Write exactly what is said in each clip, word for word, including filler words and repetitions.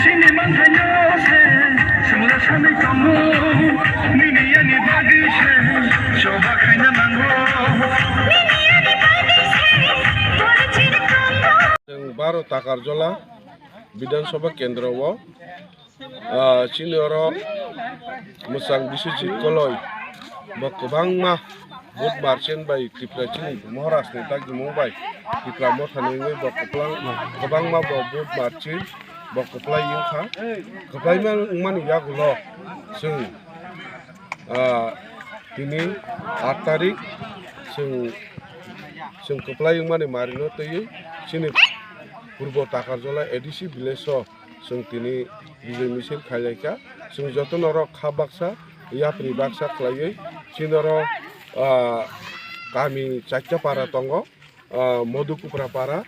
Sini manthaino se, singla sanwi tongo, nini yani bagwi se, choba khaina nango. Chwng baro Takarjola Bidhan Sabha Kendro o, ah, chini oro mwchang Biswajit Koloi bo kwbangma vote margin bai Tripura chini Maharaj ni dagimung bai Tipra Motha ni wngwi bo kwplang, kwbangma bo vote margin bo kwplai wngkha. Kwplaima wngmani yagulo chwng, ah, tini aat tarik chwng, chwng kwplai wngmani marino twiwi chini Purbo Takarjola A D C village o chwng tini bijoi misil khailaikha. Chwng jotono oro kha baksa, yapri baksa khlaiwi chini oro, ah, kami chaita para tongo, ah, Modhukupra para,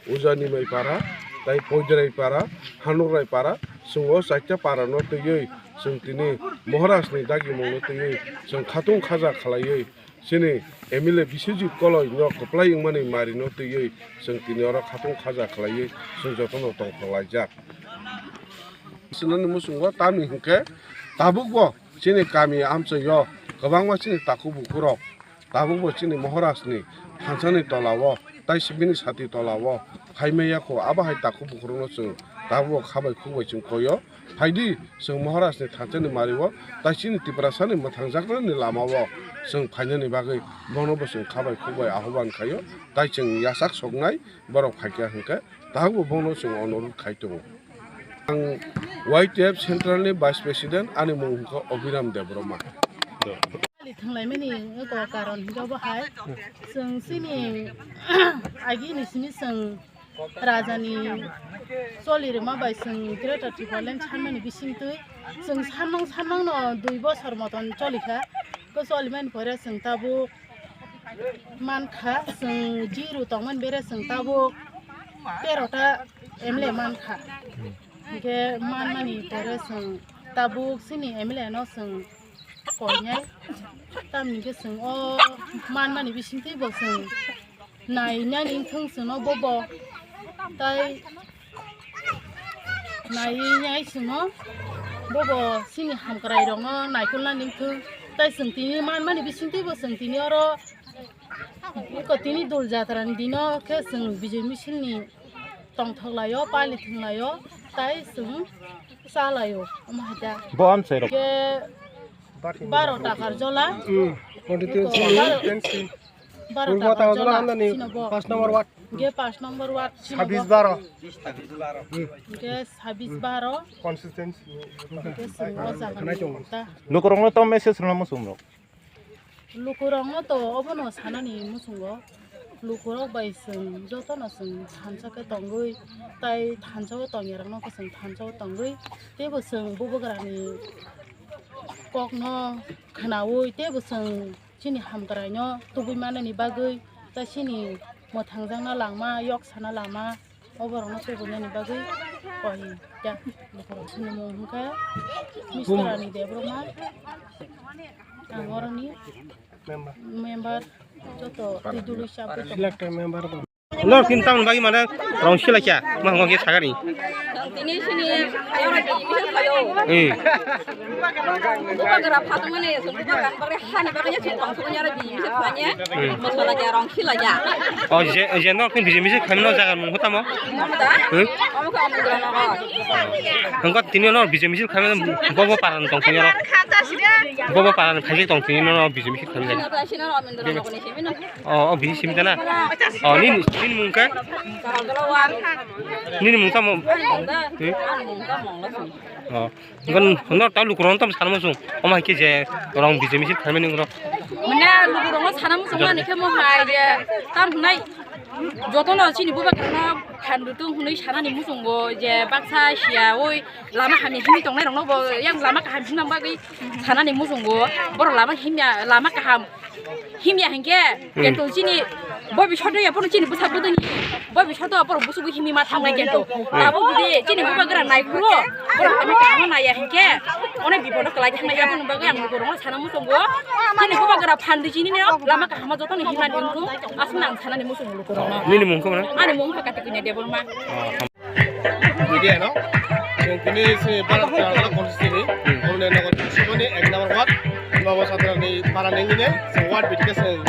Ujanimai para, tai Poidrai para, Hanukrai para, chwng o chaita para no twiwi chwng tini Maharaj ni dagimung no twiwi chwng khatung khaja khlaiwi chini M L A Biswajit Koloi no kwplai wngmani mari no twiwi chwng tini oro khatung khaja khlaiwi chwng jotono tongthok laijak. Sinani muchungo tamni hinkhe tabukbo chini kami amchaio kwbangma chini takhuk bukhurok tabukbo chini Maharaj ni thansani tolao tai sibini sati tolao phaimaya kho, abo hai takhuk bukhurokno chwng tabukbo khabai khukbai chwng koio. Phaidi chwng Maharaj ni thansani mario tai chini Tiprasani mwthangjaknani lamao chwng phainani bagwi bono bo chwng khabai khukbai ahoban khaio, tai chwng yachak soknai borok phaikha hinkhe tabukbo bono chwng onurodh khai tongo. Ang Y T F Central ni Vice President, ani mung hwnkha Abhiram Debbarma. Thwnglaimani eko karon hwnkha bo hai, chwng chini agini simi chwng rajani choli rwma bai chwng Greater Tipraland sanmani bisingtwi chwng sanmang sanmangno dui bosor moton cholikha. Bo cholimani pore chwng tabuk mankha, chwng zero tongmani bere chwng tabuk tero ta M L A mankha. Hinkhe manmani pore chwng tabuk chini M L A no chwng koinai. Tamni hinkhe chwng o manmani bisingtwi bo chwng nainani wngthong chwngno bobo. Tai nainai chwngno bobo chini hamkrai rokno naikolnani wngthong. Tai chwng tini manmani bisingtwi bo chwng tini oro eko tini dol jatrani dino khe chwng bijoi misilni tongthok laio, pali thwng laio, tai chwng cha laio, omo hai da. Bo amchai rok. Khe Baro Takarjola. Hmm. Constituency. Baro, baro Takarjola, hamdani sino bo. Pas number ward. Ge pas number ward, sino bo. Sabis baro. Ge sabis baro. Constituency. Ge sini o jaga ni ta. Lukurokno to message rwna muchung rok. Lukurokno to obono sanani muchungo. Lukurok bai chwng jotono chwng thansa khe tongwi, tai thansa o tongyarokno khe chwng thansa o tongwi, teibo chwng bubagrani kokno khwnawi, teibo chwng chini hamkraino tubui manani bagwi, tai chini mwthangjakna langma, yok sana lama, oborokno tubunani bagwi koi ya. Lukurok chini mung hwnkhe Misturani Debbarma, ang oroni member, joto twi dului chapwi tongo. Selected member bo. Lor tin tamni bagwi mane rong silai kya, ma hwngo khe sagani. Tini sini ayora di bisa kayo. Eh. Bubagra phatung mane, bubagra bagwi hani bagwi ya, chwng tong sukun yara di bisa khanya. Hmm. Masala ya, rong sila ya. Oh, je, je no kin bisa bisa khami no jaga mung hota mo. Mung da? Hmm? Omo ka amendra no. Hwngo tini no bisa bisa khami bobo paran tong sukun yara. Bobo paran phai tong tini no bisa bisa khami. Sina ta sina amendra no kuni simi no. Oh, oh, bisi simi tana. Oh, nini, nini mung khe? Nini mung tamo? Hmm? Oh, ngon, ngon tamo sana muchung. Omo hai khe je rong B J M C khaimani ngrok. Mane lukurokno sana muchung ani khe mo hai je tam hwnai jotono chini bubagrano phandu tong hwnwi sanani muchungo je baksa siya oi lama hamya himwi tongnairokno bo yang lama kaham himna bagwi sanani muchungo borok lama himya lama kaham. Himya hinkhe, hmm, keto chini bobi soto ya pono chini bwsa budani bobi soto borok busugo himwi ma thangnai keto. Hmm. Abo jodi chini bubagra naiphuru, borok kami kaham naya hinkhe, one bipodo kwlai thangnai ya pono bagwi ang lukurokno sana muchungo. Chini bubagra phandu chini no lama kaham jotono himani wngkhu, aswk nang sanani muchungo lukurokno. Nini mung khe mano? Ani mung khe Kati Kunya Debbarma. Oh. Media no, chwng tini se Bharat Chawla constituency ni, hmm, Omne Nagar Municipal ni ek number ward, Nobo Satrani para nengine, chwng ward bitike chwng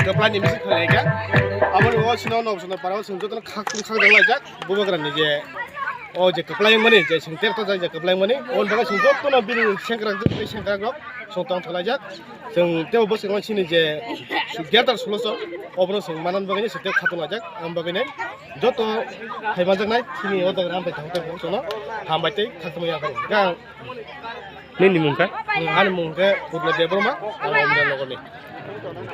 kwplai ni misil khlai kha. Abo ni o sino Nobo Satran para o chwng jotono khak khak jang laijak, bubagra ni je, o je kwplai mani, je chwng ter ta je kwplai mani, o baga chwng jotono bini sengkrak je sengkrak rok, chwng tong thalaijak. Chwng tebo bwskango chini je greater Silchar, obono chwng manna bagwi se tebo khatunglaijak, ang bagwi nai joto phaimanjaknai chini o jaga ram bai thang tei bo chwngno hambai tei khatungma ya kha. Nini mung khe? Ani mung khe Purna Debbarma, ang Omne Nagar ni.